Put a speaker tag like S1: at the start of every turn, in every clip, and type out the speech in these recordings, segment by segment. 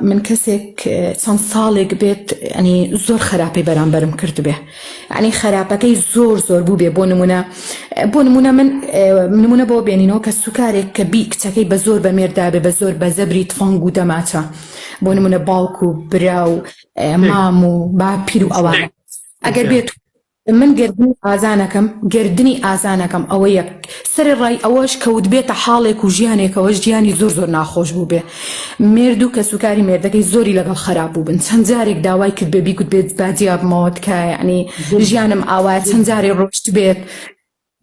S1: من کەسێک چەند ساڵێک بێت ینی زۆر خراپەی بەرامبەرم کردبێ ینی خراپەکەی زۆر زۆر بوو بێ بۆ نمونە بۆ نمونە من نمونە بۆ بێنینەوە کە سوکارێک کە بی کچەکەی بە زۆر بە مێردابێ بە زۆر بە زەبری تفەنگ و دەماچە بۆ نمونە باوک و برا و مام و باپیر و ئەوانە ئەگەر بێت من گەردنی ئازانەکەم گەردنی ئازانەکەم ئەوە یەک سەرەڕای ئەوەش کەوتبێتە حاڵێک و ژیانێکەوە ژیانی زۆر زۆر ناخۆش بووبێ مێرد و کەسوکاری مێردەکەی زۆری لەگەڵ خەراپ بووبن چەند جارێک داوای کرد بێ بیگوت بێت با جیابمەوە تکایە یعنی ژیانم ئاوایە چەند جارێ ڕۆشت بێت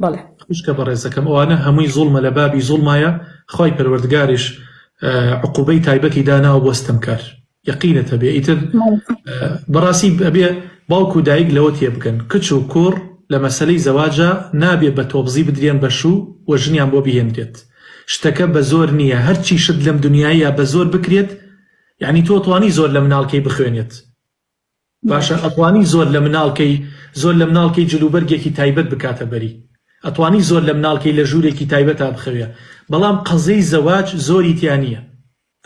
S1: بەڵێ.
S2: خوشکە بەڕێزەکەم ئەوانە هەمووی زوڵمە لە بابی زوڵمایە خوای پەروەردگاریش عقوبەی تایبەتی داناوە بۆ ستەمکار یەقینت هەبێ ئیتر بەڕاستی ئەبێ باوک و دایک لەوە تێبگەن کچ و کوڕ لە مەسەلەی زەواجا نابێ بە تۆپزی بدرێن بە شوو و ژنیان بۆ بهێنرێت شتەکە بە زۆر نییە هەرچی شت لەم دنیایە بە زۆر بکرێت یعنی تۆ توانی زۆر لە مناڵکەی بخوێنێت باشە ئەتوانی زۆر لە مناڵکەی زۆر لە مناڵکەی جلوبەرگێکی تایبەت بکاتە بەری ئەتوانی زۆر لە مناڵکەی لە ژوورێکی تایبەتا بخەوێ بەڵام قەزیەی زەواج زۆری تیا نییە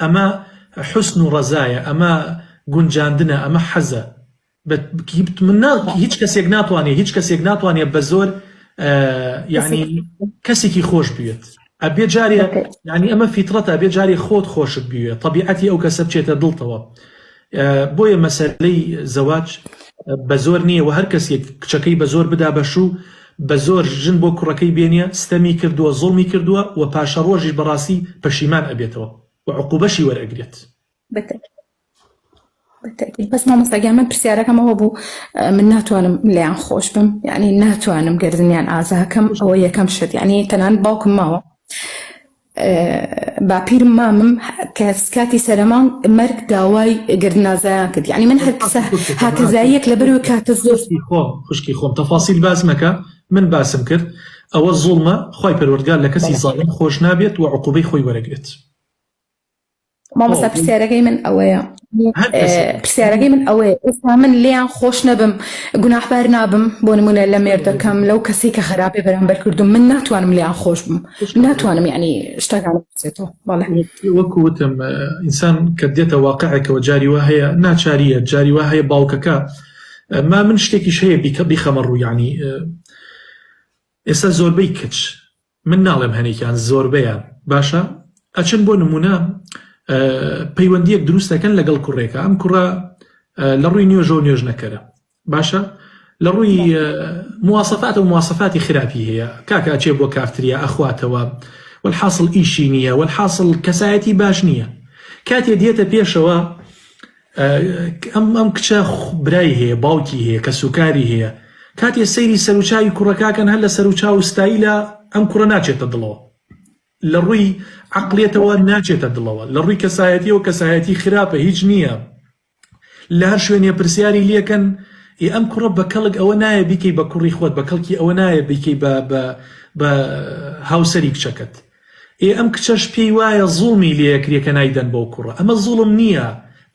S2: ئەمە حوسن و ڕەزایە ئەمە گونجاندنە ئەمە حەزە من هیچ کەسێک ناتوانێت هیچ کەسێک ناتوانێت بە زۆر یعنی کەسێکی خۆش بوێت ئەبێ جارێ یعنی ئەمە فیتڕەتە ئەبێ جارێ خۆت خۆشت بوێ تەبیعەتی ئەو کەسە بچێتە دڵتەوە بۆیە مەسەلەی زەواج بە زۆر نییە و هەر کەسێک کچەکەی بە زۆر بدا بە شوو بە زۆر ژن بۆ کوڕەکەی بێنێ ستەمی کردووە زوڵمی کردووە و پاشەڕۆژیش بەڕاستی پەشیمان ئەبێتەوە و عقوبەشی وەرئەگرێت.
S1: بەتەئکید بەس مامۆستا گیان من پرسیارەکەم ئەوە بوو من ناتوانم لێیان خۆش بم یعنی ناتوانم گردنیان ئازاکەم ئەوە یەکەم شت یعنی تەنان باوکم ماوە باپیرم مامم کە کاتی سەرەمان مەرگ داوای گردنازایان کرد یعنی من هەر قسە هاکەزاییەک لەبەرەوەی کاتە زۆر
S2: خۆم خوشکی خۆم تەفاسیل باس مەکە من باسم کرد ئەوە زوڵمە خوای پەروەردگار لە کەسی زاڵم خۆش نابێت و عقوبەی خۆی وەرەگرێت.
S1: مامۆستا پرسیارەکەی من ئەوەیە پرسیارەکەی من ئەوەیە ئێستا من لێیان خۆش نەبم گوناحبار نابم بۆ نمونە لە مێردەکەم لەو کەسێک کە خراپی بەرامبەر کردم من ناتوانم لێیان خۆش بم ناتوانم یعنی شتەکان بچێتەوە بەڵێ
S2: وەکو وتم ئینسان کە دێتە واقعێکەوە جاری وا هەیە ناچاریە جاری وا هەیە باوکەکە ما من شتێکیش هەیە بیکە بیخەمە ڕوو یعنی ئێستا زۆربەی کچ من ناڵێم هەنێکیان زۆربەیان باشە ئەچن بۆ نمونە پەیوەندیەک دروست دەکەن لەگەڵ کوڕێکە ئەم کوڕە لە ڕووی نوێژەوە نوێژ نەکەرە باشە لە ڕووی موواسەفات و موواسەفاتی خراپی هەیە کاکە ئەچێ بۆ کافتریا ئەخواتەوە والحاصل ئیشی نییە والحاصل کەسایەتی باش نییە کاتێ دێتە پێشەوە ئەم ئەم کچە برای هەیە باوکی هەیە کەسوکاری هەیە کاتێ سەیری سەروچاوی کوڕەکەکەن هەر لە سەروچاو و ستایلە ئەم کوڕە ناچێتە دڵەوە لە ڕووی عقلێتەوە ناچێتە دڵەوە لە ڕووی کەسایەتیەوە کەسایەتی خراپە هیچ نییە لە هەر شوێنێ پرسیاری لێکەن ئێ ئەم کوڕە بە کەڵک ئەوە نایە بیکەی بە کوڕی خۆت بە کەڵکی ئەوە نایە بیکەی بە بە بە هاوسەری کچەکەت ئێ ئەم کچەش پێی وایە زوڵمی لێ ئەکرێ کە نایدەن بەو کوڕە ئەمە زوڵم نییە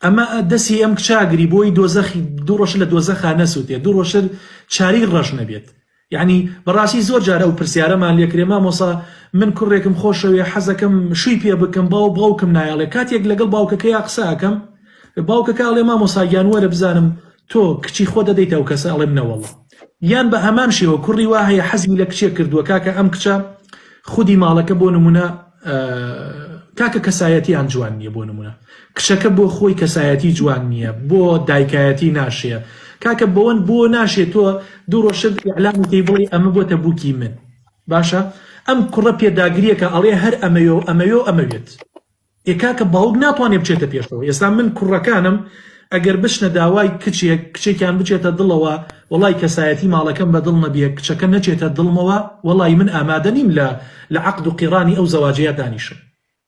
S2: ئەمە دەسی ئەم کچە ئەگری بۆی دۆزەخی دوو ڕۆژ لە دۆزەخا نەسوتێ دوو ڕۆژتر چاری ڕەش نەبێت یعنی بەڕاستی زۆر جار ئەو پرسیارەمان لێکرێ مامۆسا من کوڕێکم خۆشەوێ حەزەکەم شووی پێ بکەم باو باوکم نایەڵێ کاتێک لەگەڵ باوکەکەیا قسە ئەکەم باوکەکە ئەڵێ مامۆسا گیان وەرە بزانم تۆ کچی خۆت دەدەیتە ئەو کەسە ئەڵێم نەوەڵا یان بە هەمان شێوە کوڕی وا هەیە حەزی لە کچێک کردووە کاکە ئەم کچە خودی ماڵەکە بۆ نمونە کاکە کەسایەتیان جوان نییە بۆ نمونە کچەکە بۆ خۆی کەسایەتی جوان نییە بۆ دایکایەتی ناشێ کاکە بەوەن بۆ ناشێ تۆ دوو ڕۆژتر ئیعلانی کەی بڵێی ئەمە بۆتە بووکی من باشە ئەم کوڕە پێداگریەکە ئەڵێ هەر ئەمەوێ و ئەمەوێ و ئەمەوێت ئێ کاکە باوک ناتوانێ بچێتە پێشەوە ئێستا من کوڕەکانم ئەگەر بچنە داوای کچێک کچێکیان بچێتە دڵەوە وەڵای کەسایەتی ماڵەکەم بە دڵ نەبێ کچەکە نەچێتە دڵمەوە وەڵای من ئامادە نیم لە لە عەقد و قیڕانی ئەو زەواجەیا دانیشم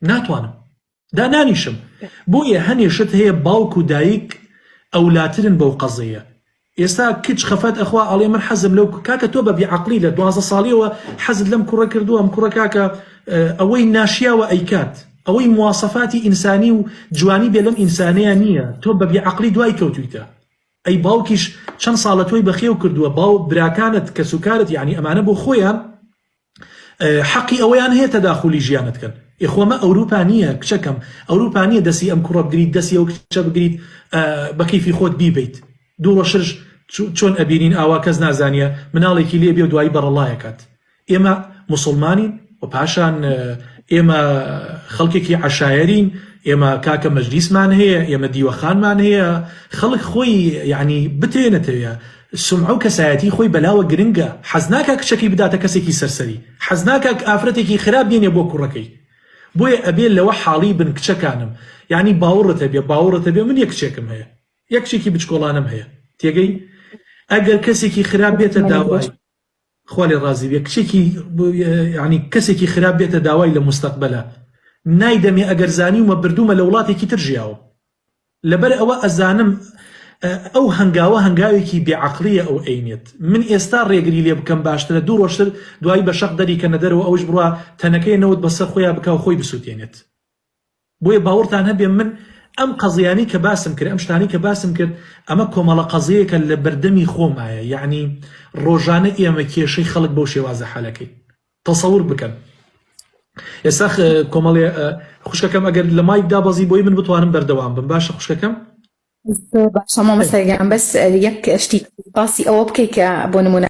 S2: ناتوانم دانانیشم بۆیە هەنێ شت هەیە باوک و دایک ئەولاترن بەو قەزەیە ئێستا کچ خەفەت ئەخوا ئەڵێ من حەزم لەو کاکە تۆ بە بی عەقڵی لە 12 ساڵیەوە حەزت لەم کوڕە کردووە ئەم کوڕە کاکە ئەوەی ناشیاوە ئەیکات ئەوەی مواسەفاتی ئینسانی و جوانی بێ لەم ئینسانەیە نییە تۆ بە بی عەقڵی دوای کەوتویتە ئەی باوکیش چەند ساڵە تۆی بەخێو کردووە باو براکانت کەسوکارت یعنی ئەمانە بۆ خۆیان حەقی ئەوەیان هەیە تەداخولی ژیانت کەن. ئێ خۆ ئەمە ئەوروپا نییە کچەکەم ئەوروپا نییە دەستی ئەم کوڕە بگریت دەستی ئەو کچە بگریت بە کەیفی خۆت بیبەیت دوو ڕۆژترش چۆن ئەبینین ئاوا کەس نازانیە مناڵێکی لێ بێ و دوایی بەڕەڵایەکات ئێمە موسڵمانین و پاشان ئێمە خەڵکێکی عەشایەرین ئێمە کاکە مەجلیسمان هەیە ئێمە دیوەخانمان هەیە خەڵک خۆی یعنی بتەوێ نەتەوێ سومعە و کەسایەتی خۆی بەلاوە گرنگە حەز ناکا کچەکەی بداتە کەسێکی سەرسەری حەز ناکا ئافرەتێکی خراپ بێنێ بۆ کوڕەکەی بۆیە ئەبێ لەوە حاڵی بن کچەکانم یعنی باوڕت هەبێ باوڕت هەبێ من یەک کچێکم هەیە یەک کچێکی بچکۆڵانەم هەیە تێگەی ئەگەر کەسێکی خراپ بێتە داوای خوا لێ ڕازی بێ کچێکی یعنی کەسێکی خراپ بێتە داوای لە مستەقبەلە نایدەمێ ئەگەر زانیومە بردوومە لە وڵاتێکی تر ژیاوم لەبەر ئەوە ئەزانم ئەو هەنگاوە هەنگاوێکی بێ عەقڵیە ئەو ئەینێت من ئێستا ڕێگری لێ بکەم باشترە دوو ڕۆژتر دوایی بە شەق دەری کەنە دەرەوە ئەوش بڕوا تەنەکەی نەوت بەسەر خۆیا بکا و خۆی بسوتێنێت بۆیە باوەڕتان هەبێ من ئەم قەزیانەی کە باسم کرد ئەم شتانەی کە باسم کرد ئەمە کۆمەڵە قەزیەیەکە لە بەردەمی خۆمایە یەعنی ڕۆژانە ئێمە کێشەی خەڵک بەو شێوازە حەلەکەین تەسەور بکەن ئێستا کۆمەڵێ خوشکەکەم ئەگەر لە مایک دابەزی بۆی من بتوانم بەردەوام بم باشە خوشکەکەم
S1: زۆر باشە مامۆستا گیان بەس یەک شتی باسی ئەوە بکەی کە بۆ نمونە.